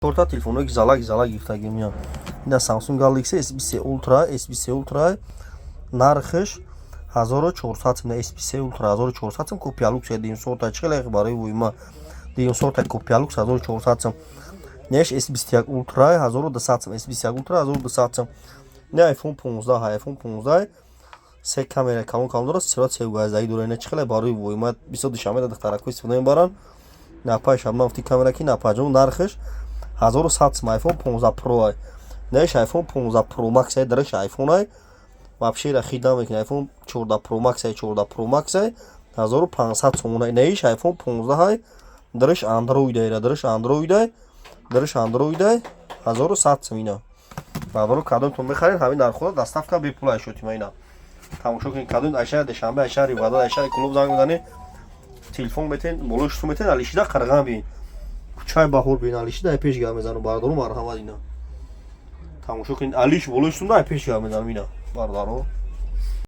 Чорта телефонҳое, ки залак залак гирифтагӣ меян. Ина Samsung Galaxy S23 Ultra, S23 Ultra нархш 1400 сум, S23 Ultra 1400 сум, копия люкс дуюм сорта. Чӣ хеле барои вуйма дуюм сорта, копия люкс 1400 сум. Неш S21 Ultra 1200 сум, S21 Ultra 1200 сум. Не iPhone 15, iPhone 15 се камера калон калон дорад, сурат севгаздагӣ дорад. Ина чӣ хеле барои вуйма бисёр Душанбе духтаракҳо истифода мебаранд. Напай шабнам гуфти камера ки напаҷон, нархш 1100 сум, iPhone 15 Pro. Неш iPhone 15 Pro Max ай, дараш iPhone ай, вообще ра хид намекунад. iPhone 14 Pro Max ай, 14 Pro Max ай 1500 сомон. Неш iPhone 15 ай, дараш Android ай, дараш Android ай, дараш Android ай 1100 сум. Ина бародаро, кадомтон мехаред, ҳамин нархҳо, доставка бепул ай шотима. Ина тамошо кунед, кадом ай шаҳри Душанбе, ай шаҳри Ваҳдат, ай шаҳри Кӯлоб занг мезанед, телефон метен, болои шутун метен, алишида қарған бин, кӯчаи Баҳор бин, алишида ай пеш гап мезанам. Бародаро, марҳамат, ина тамошо кунед, алиш болои шутун ай пеш гап мезанам, ина бародаро.